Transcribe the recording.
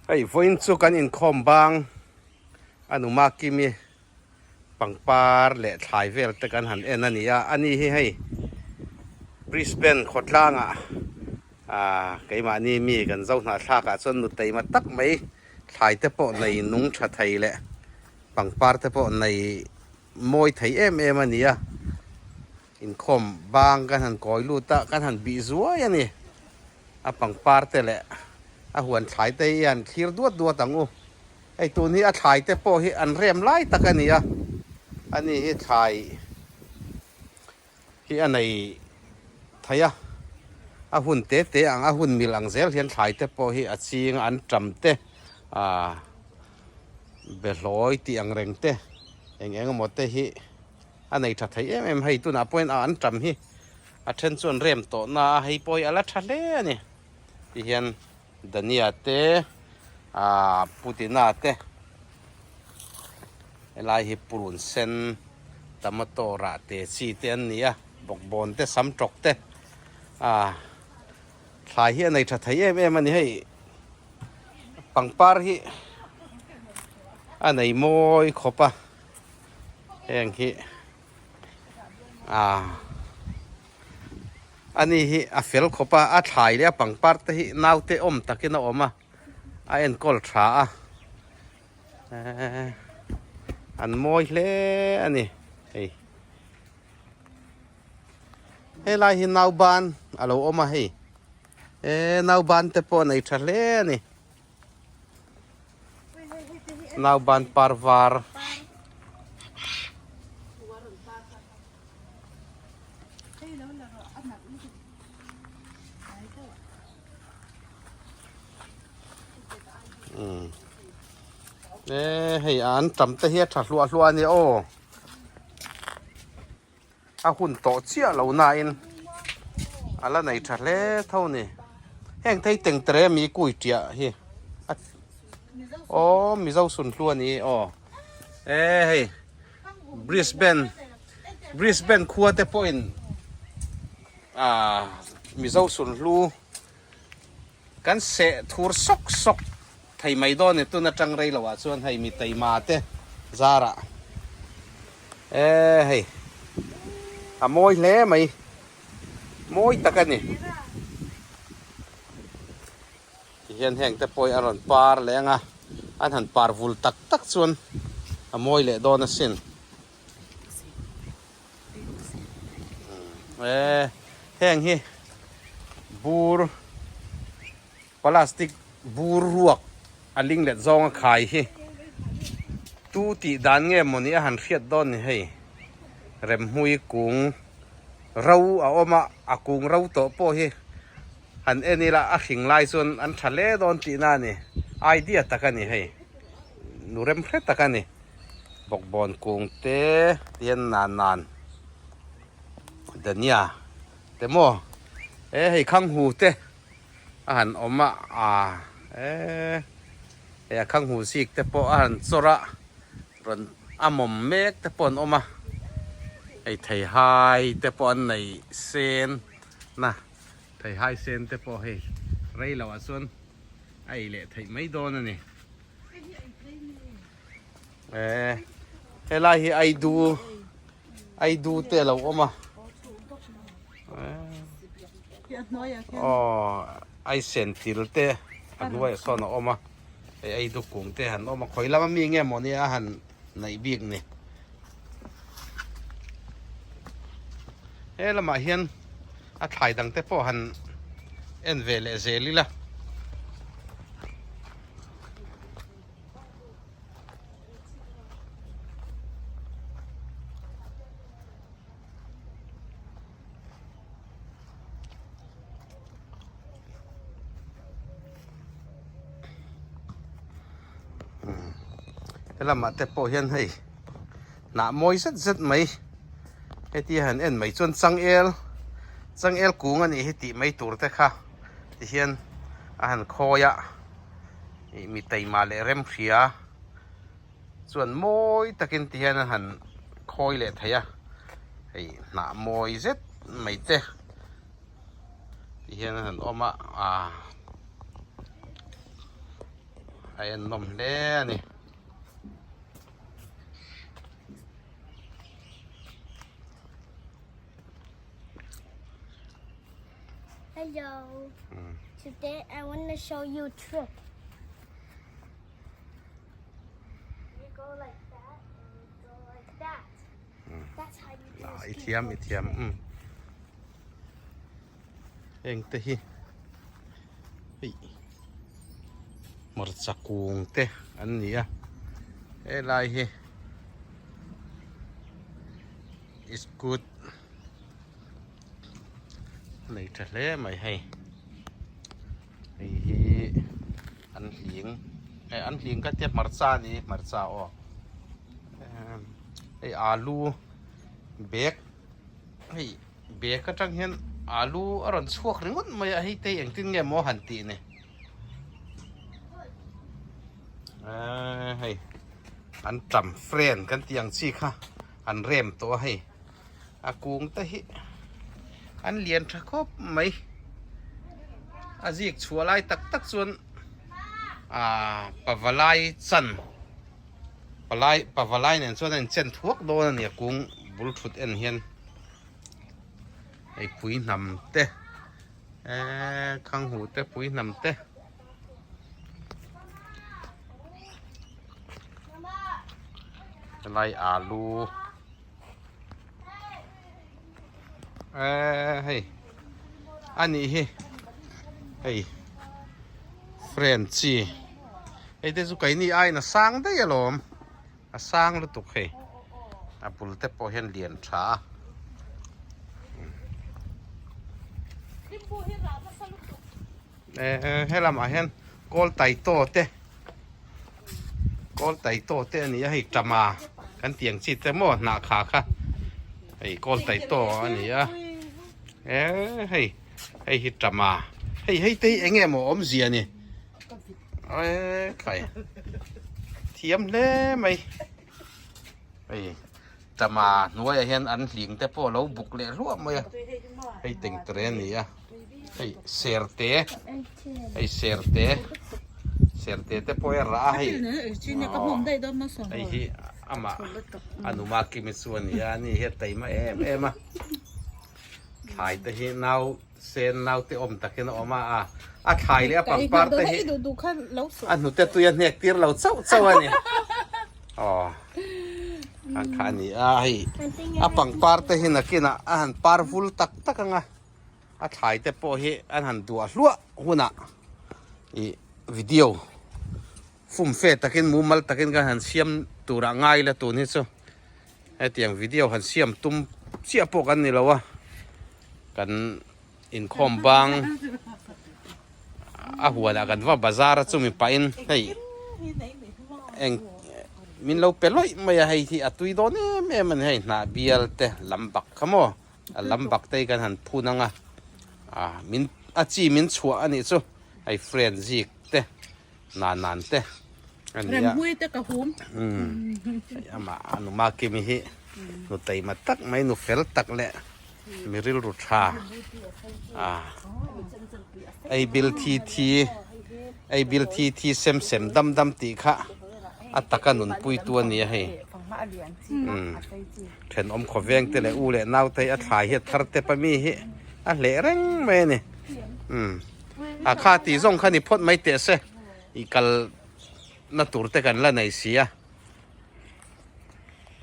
Hei vawiin chu kan inkhawm bang a numa Kimi pangpar leh thlai vel te kan han en a ni a, ani hi hei Brisbane khawtlangah ah keimahni mi kan zo hnahthlak ah chuan nuteima tak mai thlai te pawh nei nung tha thei leh pangpar te pawh nei mawi thei em em a ni a. Inkhawm bang kan han kawi lut a, kan han bih zuai a ni. A pangpar te leh a huan thlai te hi an thlir duat duat ang u. Hei tun hi a thlai te pawh hi an rem lai tak a ni a, ani hi thlai hi a nei thei a, a hun te te ang a hun mil ang zel hian thlai te pawh hi a ching a, an tam te ah behlawi tih ang reng te eng eng emaw te hi. A nei tha thei em em hei tunah pawhin a an tam hi a then chuan rem tawh na a hei pawh hi a la tha hle a ni ti hian dhania te ah pudina te helai hi purun sen tomato rah te chi te an ni a bawkbawn te sam tawk te ah thlai hi a nei tha thei em em a ni hei pangpar hi a nei mawi khawp a. Heng hi ah ani hi a fel khawp a a thlai leh a pangpar te hi naute awm takin a awm a a enkawl tha a ehh an mawi hle a ni hei helai hi nauban a lo awm a hei ehh nauban te pawh a nei tha hle a ni. Nauban par var. E hei an tam te hi a tha hluah hluah a nia aw. A hun tawh chiah lo nain a la nei tha hle tho ni. Heng thei tengtere mi kui tiah hi a aw Mizo sunhlu a ni aw e hei Brisbane Brisbane khua te pawhin ah Mizo sunhlu Kan seh thur sawk sawk thei mai dawn e tun atang rei loh ah chuan hei mi teima te zarah e hei a mawi hle mai mawi tak a ni tihian heng te pawh hi a rawn par leh ang a an han par vul tak tak chuan a mawi leh dawn asin. E heng hi bur plastic bur ruak a ling let zawnga khai hi tu tih dan nge mawni a han hriat dawn ni hei remhmui kung ro a awm a a kung ro tawh pawh hi han en ila a hring lai chuan an tha hle dawn tihna a ni idea tak a ni hei nu rem hre tak a ni. Bawkbawn kung te tian nan nan dhania te maw e hei khanghu te a han awm a ah e hei a khanghu zik te pawh a han chawrh a rawn a mawm mek te pawh an awm a hei theihai te pawh an nei sen na theihai sen te pawh hei rei loh ah chuan a ei leh theih mai dawn a ni. Eh, helai hi aidu aidu te a lo awm a aw aisen til te a hnuaiah sawn a awm a hei aidu kung te han awm a khawi lama mi nge mawni a han neih bik ni he lamah hian a thlai dang te pawh han en ve leh zel ila. Helamah te pawh hian hei hnah mawi zet zet mai heti han en mai chuan changel changel kung a nih hi tih mai tur te kha tihian a han khawi a. Ih mi taima leh rem hria chuan mawi takin ti hian a han khawi leh thei a hei hnah mawi zet mai te ti hian a han awm a ah. en nawm hle a ni. Hello. Today I want to show you a trick. You go like that and you go like that. That's how you do I thiam i thiam um heng te hi hei hmarcha kung te an ni a helai hi iskut a nei tha hle mai hei hei hi an hling eh an hling ka tia hmarcha a ni hmarcha aw hei alu bag hei bag atang hian alu a rawn chhuak ringawt mai a hei te hi engtin nge maw han tih ni eee hei an tam friend kan tih ang chi kha an rem tawh a hei a kung te hi an lian tha khawp mai a zik chhuah lai tak tak chuan aaa pavalai chan palai pavalai nen chuan a inchen thuak dawn a ni a kung bul thut en hian hei pui hnam te eee khang huh te pui hnam te. Helai alu eee hei a nih hi hei friend chi hei te chu keini aiin a sang daih alawm a sang lutuk hei a bul te pawh hian lian tha a. Eee helamah hian kawl taitaw te kawl taitaw te a ni a hei tama kan tih ang chi te maw hnah kha kha hei kawl taitaw a ni a eee hei hei hi tama hei hei te hi eng nge maw awmzia ni eee khai thiam hle mai hei tama hnuaiah hian an hling te pawh a lo buk leh hluah mai a hei tengtere a ni a hei serte hei serte serte te pawh hi a rah a hei hei hi amah a numa kimi chu a ni a ani hi a taima em em a thlai te hi nau sen nau te awm takin a awm a a a thlai leh a pangpar te hi a hnute tui a hnek tir lo chauh chauh a ni aw ang kha a ni a hei a pangpar te hi nakinah a han par vul tak tak ang a a thlai te pawh hi an han duah hluah hunah ih video fum fe takin mumal takin kan han siam turah ngai la tun hi chu hetiang video han siam tum chiah pawh kan ni lo a kan inkhawm bang a huanah kan va bazar a chumi pahin hei eng min lo pe lawih mai a hei hi a tui dawn em em a ni hei hnah bial te lam bak kha maw a lam bak te hi kan han phun ang a ah min a chi min chhuah a nih chu hei friend zik te nan nan te a ni a Remhmui te ka hum. Hei amah a numa Kimi hi nu teima tak mai nu fel tak leh mi rilru tha a ei bil thi thi ei bil thi thi sem sem dam dam tih kha a taka nunpui tu a ni a hei thenawm khawveng te leh u leh nau te hi a thlai hi a thar tep a mi hi a hleh reng mai a ni a kha tih zawng kha ni phawt mai teh se i kal na tur te kan la nei si a.